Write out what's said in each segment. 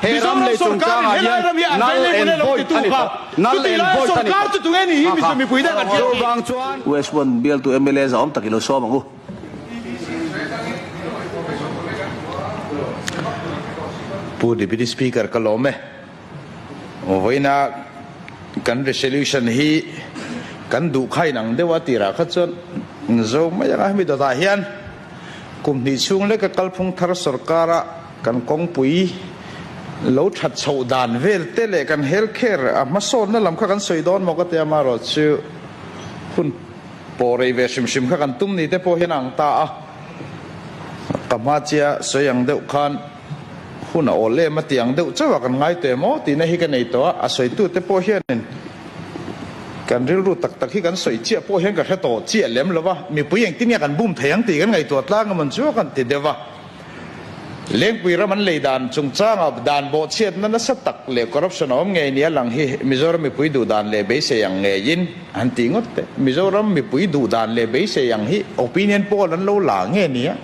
Mizoram sorkarin helai ram hi available elo titu kha chutih laia sorkar chu tunge ni hi Mizo mipui te kan hriat ni. West One bialtu mla zahawm tak i lo sawm ang u. Pu Deputy Speaker ka lawm e. Vawiina kan resolution hi kan duh kha inang deuh a tirah kha chuan zo mai anga hemi dawtah hian kum hnih chhung leka kalphung thar sorkara kan kawngpui lo that chhoh dan vel te leh kan health care a hmasawnna lam kha kan sawi dawn maw ka tia amaherawhchu hun pawh rei ve hrim hrim kha kan tum ni te pawh hian a ang ta a, ka hma chia sawi ang deuh khan hun a awl em a tih ang deuh chauh a kan ngai teh maw tihna hi ka nei tawh a, a sawitu te pawh hianin kan rilru tak tak hi kan sawi chiah pawh hian ka hre tawh chiah lem lo va, mipui engtin nge kan bum thei ang tih kan ngaihtuah tlang emawn chu a kan ti deuh va. Lengpui ram an lei dan chungchanga dan bawhchhiatna nasa tak leh corruption a awm ngei nia lang hi Mizoram mipui duh dan leh beisei ang ngeiin an tih ngawt teh. Mizoram mipui duh dan leh beisei ang hi opinion poll an lo la nge nia?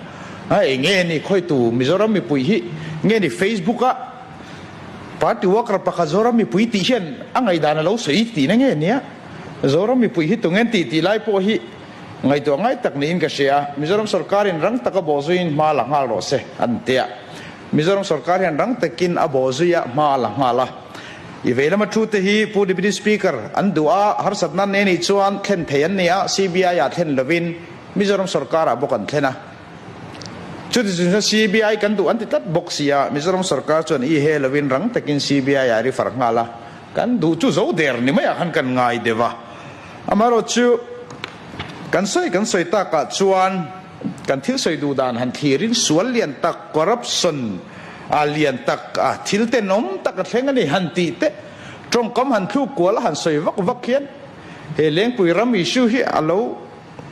A eng nge ni khawitu Mizoram mipui hi nge ni Facebook a party worker pakhat Zoram mipui tih hian a ngaihdan a lo sawi tihna nge nia? Zoram mipui hi tungen tih tih lai pawh hi Ngaihtuah ngai tak niin ka hria. Mizoram sorkarin rang taka bawhzuiin hma la nghal rawh se, an ti a. Mizoram sorkar hian rang takin a bawhzui a, hma a la nghal a. I vei lama thu te hi Pu Deputy Speaker an duh a, harsatna an nei nih chuan thlen thei an ni a, CBI ah thlen lovin Mizoram sorkarah bawk an thlen a. Chuti chung chuan CBI kan duh an ti tlat bawk si a, Mizoram sorkar chuan i he lovin rang takin CBI ah refer nghal a, kan duh chu zo der ni maiah khan kan ngai deuh a. Amaherawhchu, kan sawi kan sawi takah chuan kan thil sawi duh dan han thlirin sual lian tak, corruption a lian tak, a thil tenawm tak a thleng a ni han tih te, tawngkam han thluk kual a han sawi vak vak hian he Lengpui ram issue hi a lo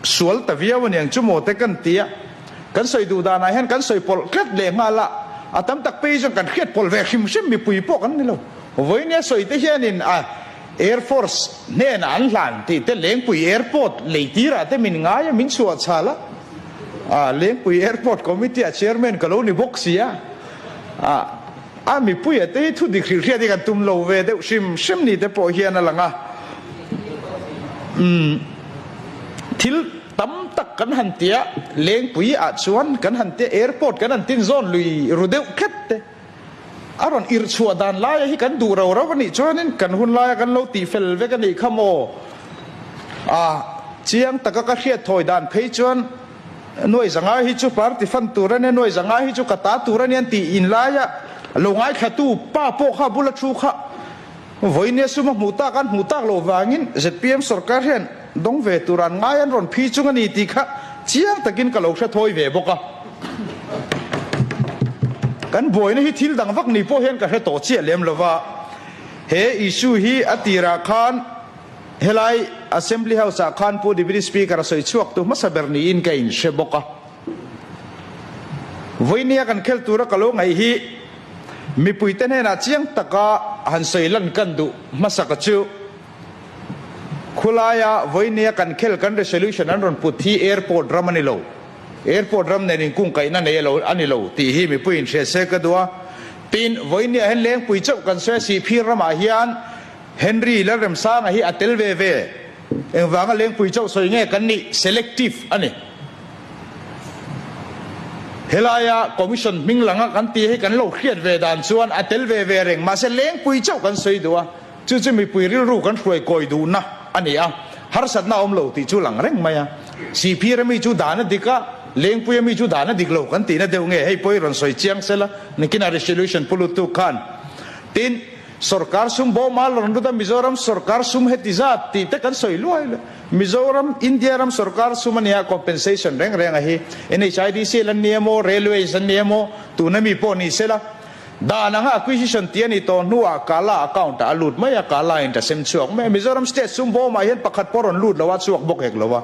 sual ta viau a niang chu maw te kan ti a. Kan sawi duh danah hian kan sawi pawlh tlat leh nghal a, a tam tak phei chuan kan hriat pawlh ve hrim hrim mipui pawh kan ni lo. Vawinia sawi te hianin a. Air Force hnenah an hlan tih te Lengpui Airport lei tirah te min ngai a, min chhuah chhal a. Ah, Lengpui Airport Committee ah Chairman ka lo ni bawk si a. Ah, a mipuia te hi thu dik hrilh hriat hi kan tum lo ve deuh hrim hrim ni te pawh hian a lang a. Umm, thil tam tak kan han tia Lengpui ah chuan kan han tia Airport kan han tin zawn lui ru deuh khet te. A rawn irh chhuah dan laia hi kan duh rau rau a nih chuanin kan hun laia kan lo tih fel vek a nih kha maw? A chiang taka ka hriat thawi dan phei chuan nuai zanga hi chu party fan tur a nia, nuai zanga hi chu ka ta tur a nia an tih in laia lo ngaithlatu pa pawh kha bula thu kha vawinia sum a hmuh tak an hmuh tak loh vangin zpm sorkar hian dawng ve tur an ngai an rawn phi chung a ni tih kha chiang takin ka lo hre thawi ve bawk a. Kan buaina hi thil dang vak ni pawh hian ka hre tawh chiah lem lo va, he issue hi a tirah khan helai Assembly House ah khan Pu Deputy Speaker a sawi chhuak tu hmasa ber niin ka inhre bawk a. Vawinia kan khel tura ka lo ngaih hi mipuite hnenah chiang taka han sawi lan kan duh hmasaka chu Khulaia vawinia kan khel kan resolution an rawn put hi airport ram a ni lo. Airport ram nen inkungkaihna nei alo a ni lo tih hi mipui in hria se ka duh a. Tin, vawinia hian Lengpui chauh kan sawi a, Sihphir ramah hian Henry Lalremsanga hi a tel ve ve. Engvanga Lengpui chauh sawi nge kan nih? Selective a ni. Helaia Commission hming langa kan tih hi kan lo hriat ve dan chuan a tel ve ve reng. Mahse Lengpui chauh kan sawi duh a. Chu chu mipui rilru kan hruai kawi duhna a ni a, harsatna a awm lo tih chu lang reng mai a. Sihphir ami chu dan a dik a, Lengpui ami chu dan a dik lo kan tihna deuh nge hei pawh i rawn sawi chiang sela, nikinah resolution pu lutuk khan. Tin, sorkar sum bawma rawn lut a, Mizoram sorkar sum heti zat tih te kan sawi luai luai. Mizoram, India ram sorkar sum a nia, compensation reng reng a hi. NHIDC an ni emaw, Railways an ni emaw, tuna mi pawh ni sela, Dan anga acquisition tih a ni tawh hnuah Kala account ah a lut mai a, Kala in ta sem chhuak mai a. Mizoram state sum bawmah hian pakhat pawh rawn lut lo a, chhuak bawk hek lo a.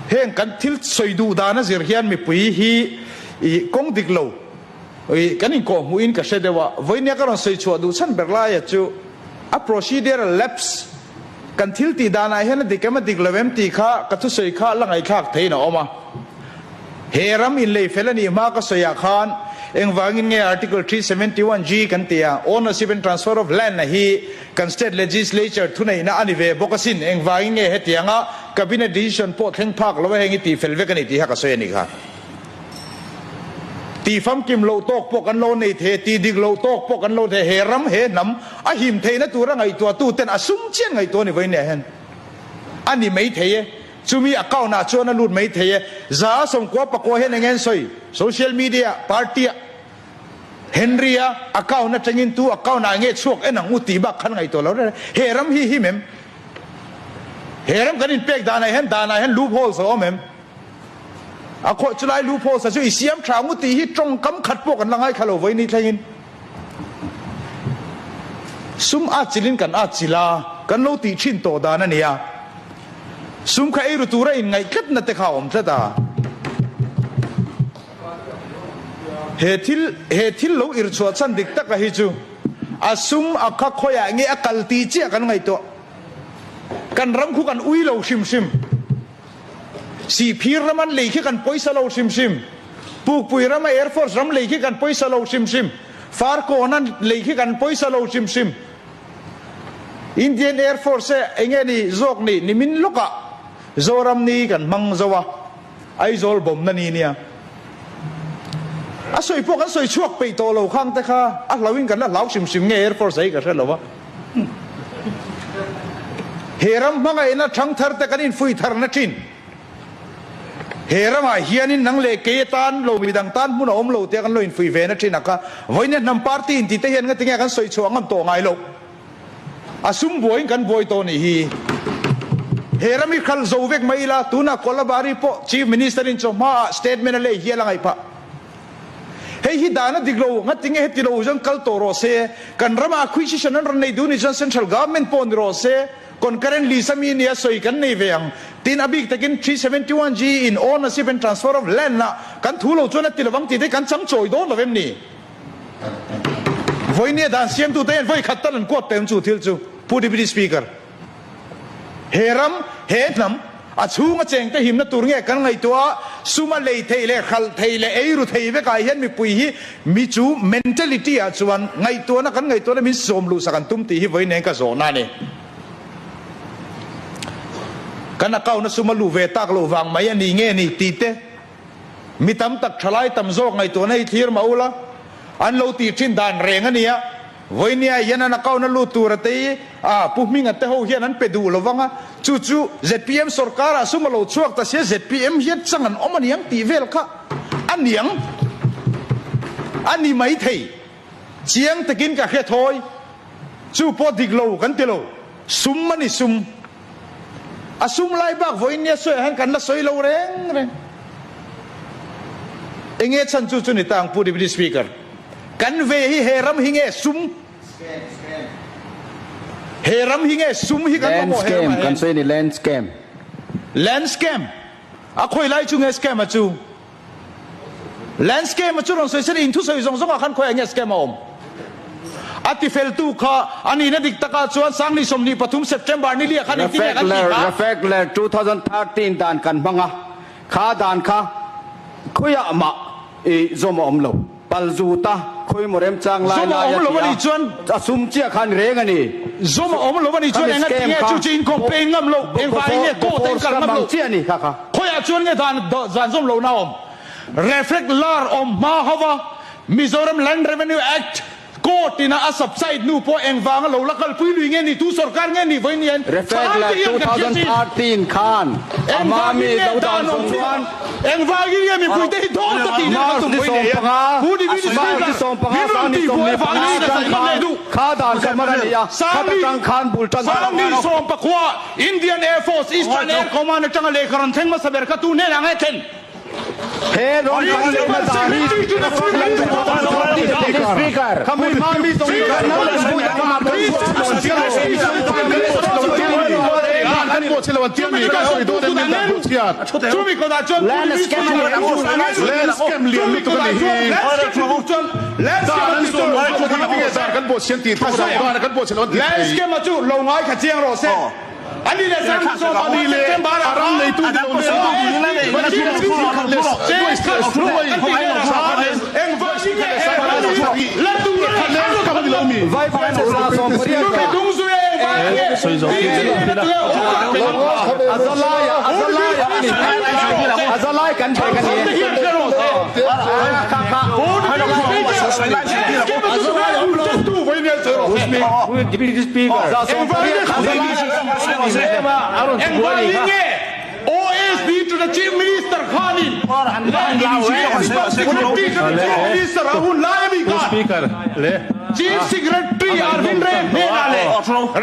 Heng kan thil sawi duh dan a zir hian mipui hi i kawng dik lo i kan inkawh hmuhin ka hre deuh a. Vawinia ka rawn sawi chhuah duh chhan ber laia chu a procedural lapse. Kan thil tih danah hian a dik em a dik lo em tih kha ka thusawi kha la ngaihthlak theiin a awm a. He ram inlei fel a nih hma ka sawiah khan engvangin nge Article 371G kan ti a, Ownership and Transfer of Land a hi kan State Legislature thuneihna a ni ve bawk asin, engvangin nge hetianga Cabinet decision pawh thleng phak lo a heng i tih fel vek a ni tih kha ka sawi a nih kha. Tih famkim loh tawk pawh kan lo nei thei a, tih dik loh tawk pawh kan lo thei a, he ram, he hnam a him theihna tura ngaihtuahtu ten a sum chian ngaihtuah a ni vawiin hian a ni maithei e. Chumi account ah chuan a lut mai thei e. 194 hian eng nge an sawi? Social media ah, party ah Henry a account atangin tu account ah nge chhuak en ang u tih bak khan ngaihtuah lo reng. He ram hi him em? He ram kan inpek danah hian danah hian loop holes a awm em? A khawih chulai loop holes a chu i siam tha ang u tih hi tawngkam khat pawh kan la ngaithla lo vawiin ni thlengin. Sum a chilin kan a chil a, kan lo tih thin tawh dan a nia. Sum kha eiru tura inngaih tlatna te kha a awm tlat a. He thil he thil lo irchhuah chhan dik taka hi chu a sum a kha khawiah nge a kal tih chiah kan ngaihtuah. Kan ram khu kan ui lo hrim hrim. Sihphir ram an lei khi kan pawisa lo hrim hrim. Pukpui rama Air Force ram lei khi kan pawisa lo hrim hrim. Farkawn an lei khi kan pawisa lo hrim hrim. Indian Air Force e enge ni zawk ni nimin lawkah Zoram ni kan hmang zo a, Aizawl bawmna ni nia. A sawi pawh kan sawi chhuak peih tawh lo khang te kha a hlauhin kan la hlau hrim hrim nge Air Force hi ka hre lo a. He ram hmangaihna thangthar te kan infuih tharna thin. He ramah hianin nang leh kei atan lo midang tan hmun a awm lo tia kan lo infuih ve na thin a kha. Vawiin hnam party inti te hian ngatinge kan sawi chhuah ngam tawh ngai lo. A sum buaiin kan buai tawh nih hi. He ram hi khal zo vek mai ila, tunah Kolabari pawh Chief Minister in chawhmaah statement a lei hial a ngaih phah. Hei hi dan a dik lo, ngatinge heti lo chuan kal tawh rawh se, kan ramah acquisition an rawn nei duh ni chuan Central Government pawh ni rawh se, concurrent list a mi nia sawi kan nei ve ang. Tin, a bik takin 371G in ownership and transfer of land ah kan thu lo chuan a ti lovang tih te kan chang chawi dawn lo em ni? Vawinia dan siamtute hian vawi khat tal an kuat pem chu thil chu, Pu Deputy Speaker. He ram, he hnam, a chhunga chengte himna tur nge kan ngaihtuah a, suma lei theih leh hralh theih leh eiru thei vekah hian mipui hi mi chu mentality ah chuan ngaihtuahna kan ngaihtuahna min sawm luhsak an tum tih hi vawiin eng ka zawhna a ni. Kan account a suma luh ve tak loh vang mai a ni nge ni tih te Mi tam tak thalai tam zawk ngaihtuahna hi thlir mah ula, an lo tih thin dan reng a nia. Vawinia hian an account a lut tur a tei a, Pu Hminga te ho hian an pe duh lo vang a, chu chu zpm sorkar ah sum a lo chhuak ta sia zpm hian chang an awm a niang tih vel kha a niang a ni mai thei. Chiang takin ka hre thawi, chu pawh dik lo kan ti lo, sum a ni sum. A sum lai bak vawiin nia sawiah hian kan la sawi lo reng reng. Enge chhan chu chu ni ta ang Pu Deputy Speaker. Kan ve hi he ram hi nge sum? He ram hi nge sum hi kan mamawh he ramah hian? Kan sawi ni land scam. Land scam. A khawi lai chu nge scam a chu? Land scam a chu rawn sawi sen in thusawi zawng zawngah khan khawiah nge scam a awm? A tifeltu kha a nihna dik takah chuan Sangni 23 September ni liah khan engtin nge kan tih kha? Refekler 2013 dan kan hmang a, kha dan kha khawiah mah i zawm a awm lo. Palzut a khawi maw remchang lai Zawm a lai awm a lo ti a a, nih chuan a sum chiah khan reng a ni. Zawm a awm lo a nih chuan Khami enga scam tinge kha chu chu in complain ngam lo, engvangin nge court a in kal Bofors ngam ram lo? ang chiah a ni kha kha. Khawiah chuan nge dan dan zawm lohna a awm? Reflect lar awm hma hova Mizoram Land Revenue Act court ina a subside hnu pawh engvanga lo la kalpui lui nge ni, tu sorkar nge ni vawiin hian Reflect thalai lar te hian kan hriat thin. 2013 khan a hma Engvangin mi nge lo dan dan awm zawm chuan Engvangin nge mipuite hi dawt a tih nen kan March tum ni vawiin nei a? 15 Pu Deputy March ni Speaker, 15 min rawn Sangni tih buai 15 vangin ka atang sawi ngam khan leh duh. kha dan kha hman a ni a, khata Sangni tang khan bul tan Sangni 14 Indian Air Force Eastern Air Command atanga lehkha rawn thleng hmasa ber kha tu hnenah nge thlen? He rawn kan lehna dan hi Land scam a chu lo ngai kha chiang rawh se. Ani leh a ram neitu ni lo Engvangin nge OSD to the Chief Minister khanin Principal Secretary to the Chief Minister a hun lai ami khan Chief Secretary Arvind Ray hnenah leh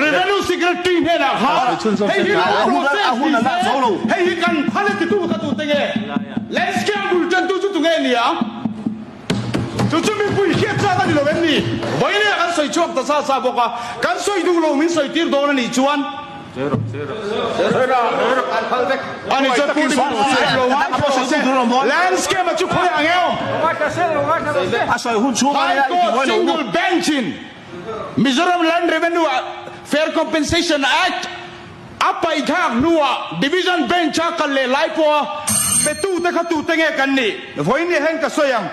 Revenue Secretary hnenah khan hei hi lo process ni se hei hi kan phal e titu kha tute nge Landscape bul tantu chu tunge nia? Chu chu mipui hriat chak a ni lo em ni? Vawiin kan sawi chhuak ta sa sa bawk a, kan sawi duh lo min sawi tir dawn a nih chuan ani chuan Pu Landscape a chu khawi ang e awm? High Court Single Bench in Mizoram Land Revenue Fair Compensation Act A paihthlak hnuah Division Bench-a kal leh lai pawha petute kha tute nge kan nih? Vawiin ni hen ka sawi ang.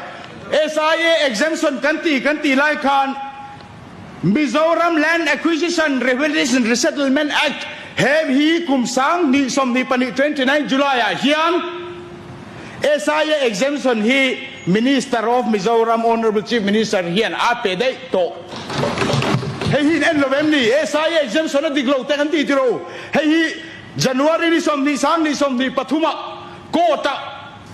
SIA exemption kan tih kan tih lai khan Mizoram Land Acquisition Rehabilitation Resettlement Act he hi kum sang hnih 24 29 July-ah hian SIA exemption hi Minister of Mizoram Honourable Chief Minister hian a pe daih tawh. Hei hi in en lo em ni? SIA exemption a dik lo te kan ti tiro. Hei hi January ni 20 sang ni 23 ah court ah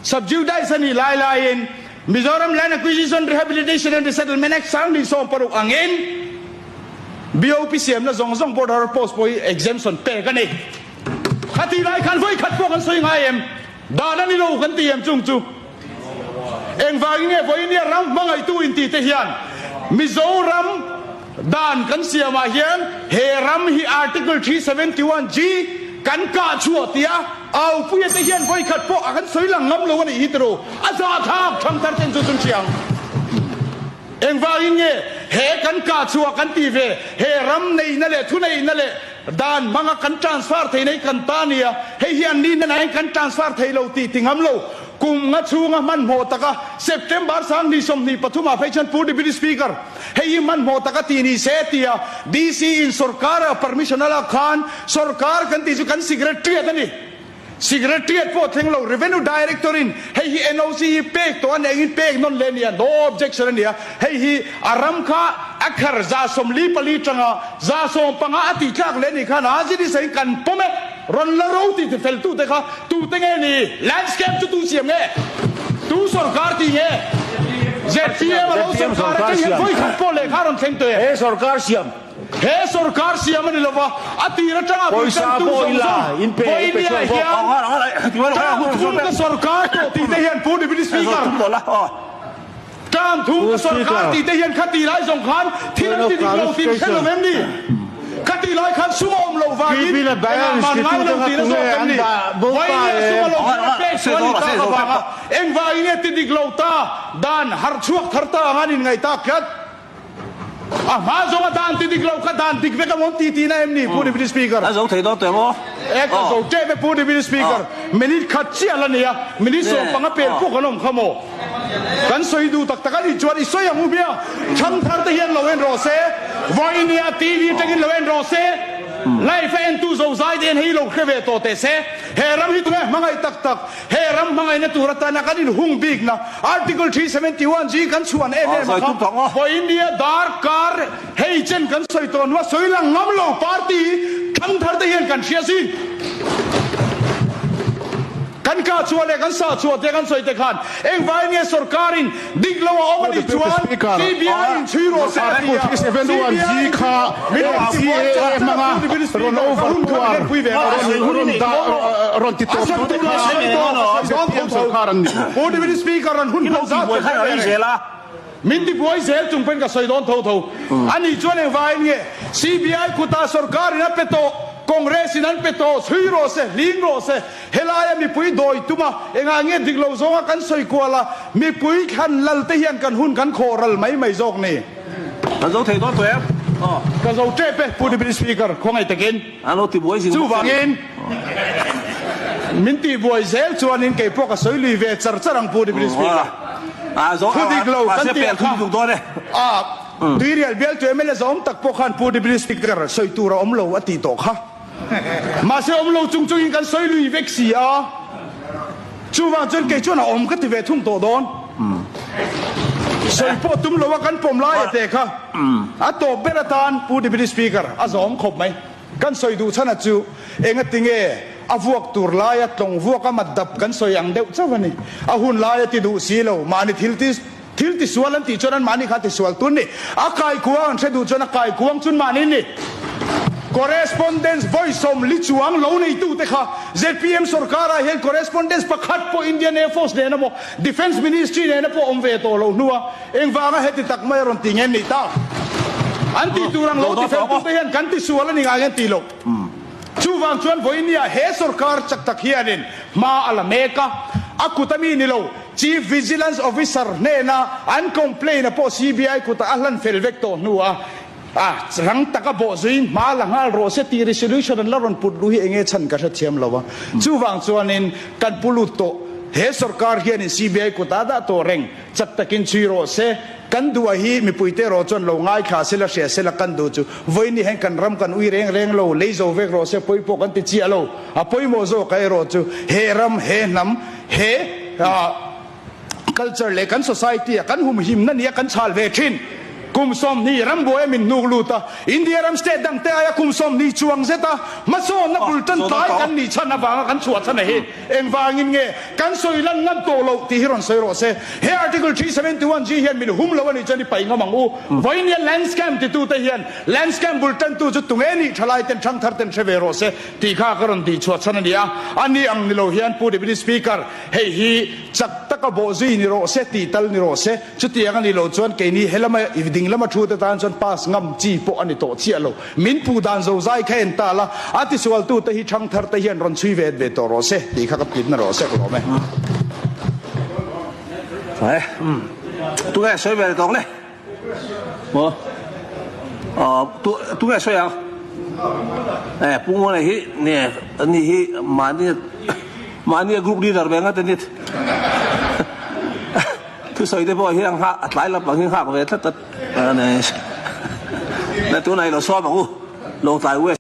subjudice a nih lai laiin Mizoram Land Acquisition Rehabilitation and Resettlement Act sang ni 16 angin BOP siamna zawng zawng border post pawh hi exemption pek a ni. Khatih lai khan vawi khat pawh kan sawi ngai em? Dan a ni lo kan ti em chung chu? Engvangin nge vawinia ram hmangaihtu inti te hian Mizoram dan kan siamah hian he ram hi Article 371 G kan kah chhuah tia aupuia te hian vawikhat pawh a kan sawi lang ngam lo a nih hi tiraw? A zahthlak thangthar ten chu chun hria ang. Engvangin nge he kan kah chhuah kan ti ve? He ram neihna leh thuneihna leh dan hmanga kan transfer theihna hi kan ta nia, hei hi an nihna nain kan transfer thei lo tih ti ngam lo. Kum nga chhunga hmanhmawh taka September 20 23 ah phei chuan Pu Deputy Speaker, hei hi hmanhmawh taka tih ni se tia DC in sorkar-a permission a lak khan sorkar kan tih chu kan secretariat a ni. Secretariat pawh thleng lo, Revenue Director in hei hi NOC hi pek tawh a nih angin pek nawn leh a ni a, no objection a ni a, hei hi a ram kha a khar 44 tanga 15 a tih tlak leh a nih khan a zin isain kan pawm e, rawn la ro tih tifel tute kha tute nge ni? Landscape chu tu siam nge? Tu sorkar tih nge? ZPM a lo sorkar atang hian vawi khat pawh lehkha a rawn thleng tawh e. He sorkar siam. He sorkar siam a ni lova, a tir atanga Pawisa bultantu pawh zawng ila zawng in pe in pe Vawinia chhuak bawk. hian term thum ka sorkar tawh tih te hian Pu Deputy Speaker, term thum Pu ka sorkar Speaker. tih te hian khati lai zawng khan thil Point an of ti dik lo tih hre lo em ni? Khati lai khan sum a awm loh vangin PP leh engah Bayern man ngai Institute lo anga tih na tunge zawk em an ni? dah bo ta Vawinia sum a em? lo kher a pek chu a ni tak avanga engvangin nge ti dik lo ta dan harh chhuak thar ta anga an inngaih tak tlat? A hma zawng a dan ti dik lo kha dan dik vek a awm ti tihna em ni Pu Deputy Speaker? A zo thei dawn teh maw? E ka zo tep e Pu Deputy Speaker. Minute khat chiah la nia, minute 15 pel pawh kan awm kha maw? Kan sawi duh tak tak a nih chuan i sawi ang u bia. Thangthar te hian lo en rawh se, Vawinia TV atangin lo en rawh se, live a entu zozai te hian hei lo hre ve tawh teh se. He ram hi tunge hmangaih tak tak? He ram hmangaihna tur atana kan inhung bikna Article 371 G kan chhuan em em a kha vawinia darkar hei chen kan sawi tawh hnua sawi lang ngam lo party thangthar te hian kan hria zing. Kan kah chhuah leh kan sah chhuah te kan sawi te khan engvai nge sorkarin dik lo a awm a nih chuan CBI in chhui rawh se a ti a, CBI in kha CAA hmanga rawn over tuar rawn dah rawn ti tawp tu te kha ZPM sorkar an ni. Pu Deputy Speaker an hun hman zat chu ka ve reng. Min ti buai zel chung pawhin ka sawi dawn tho tho. A nih chuan engvaiin nge CBI kutah sorkarin a pe tawh, Congress in an pe tawh, chhui rawh se, hling rawh se. Helaia mipui dawi tum a, engah nge dik lo zawnga kan sawi kual a, mipui thlan lal te hian kan hun kan khawh ral mai mai zawk ni. Kan zo thei dawn tawh em? Ka zo tep e, Pu Deputy Speaker, khawngaih takin. Chuvangin, min tihbuai zel chuanin kei pawh ka sawi lui ve char char ang, Pu Deputy Speaker. Thu dik lo kan tih ang kha, Tuirial bialtu mla zawm tak pawh khan Pu Deputy Speaker sawi tur a awm lo a tih tawh kha. Mahse awm lo chung chungin kan sawi lui vek si a, chuvang chuan kei chuan a awm ka ti ve thung tawh dawn. Sawi pawh tum lo a kan pawm lai a te kha a tawp ber atan Pu Deputy Speaker a zawm khawp mai. Kan sawi duh chhan a chu engatinge a vuak tur laia tlawng vuak a mat dap kan sawi ang deuh chauh a ni. A hun lai a ti duh si lo, mahni thil ti Thil tisual an tih chuan anmahni kha tisual tun ni. A kaikuang an hre duh chuan a kaikuang chun mahni ni. Correspondence vawi 40 chuang lo neitute kha zpm sorkarah hian correspondence pakhat pawh Indian Air Force nena maw Defence Ministry nena pawh awm ve tawh loh hnua engvanga heti tak mai a rawn ti nge an nih tak? An tih tur ang lo tifeltute hian kan tisual a ni ngai an tih loh. Chuvang chuan vawinia he sorkar chak tak hianin hma a la mek a, a kut ami ni lo. Chief Vigilance Officer hnena an complaint a pawh CBI kutah a hlan fel vek tawh hnuah a rang taka bawh zuiin hma la nghal rawh se tih resolution an la rawn put luh hi enge chhan ka hrethiam lo a. Chuvang chuanin kan pu lut tawh he sorkar hianin CBI kutah a dah tawh reng chak takin chhui rawh se. Kan duh a hi mipuite erawh chuan lo ngaithla sela hria sela kan duh chu vawiin hian kan ram kan ui reng reng lo lei zo vek rawh se pawi pawh kan ti chiah lo. A pawimawh zawk a erawh chu he ram he hnam He culture leh kan society a kan humhimna nia kan chhal ve thin. Kum 20 rambuai a min hnuk lut a, India ram state dang te aia kum 20 chuang zet a hmasawnna bul tan tlai kan nih chhan avanga kan chhuah chhan a hi engvangin nge kan sawi lan ngam tawh loh tih hi rawn sawi rawh se. He Article 371 G hian min hum lo a nih chuan i paih ngam ang u. Vawinia land scam titute hian land scam bul tantu chu tunge nih thalai ten thangthar ten hre ve rawh se. Tih kha ka rawn tih chhuah chhan a ni a, a ni ang ni lo hian Pu Deputy Speaker, hei hi chak taka bawh zui ni rawh se tih tal ni rawh se, chutiang a nih loh chuan keini helama i ding lama thu te tan chuan pass ngam chi pawh a ni tawh chiah lo. Min puh dan zo zai kha en ta la, a tisualtu te hi thangthar te hian rawn chhui ve ve tawh rawh se tih kha ka tlitna rawh se ka lawm e. Tunge sawi ve tawk le? Maw? Aw, tu tunge sawi ang? Eh, Pu Ngawla hi ne ani hi mahni mahni a group leader ve ngat ani. Thusawi te pawh hi a nghak a tlai lam pang hi nghak ve tlat a. Na tunah i lo sawm ang u, Lawngtlai West.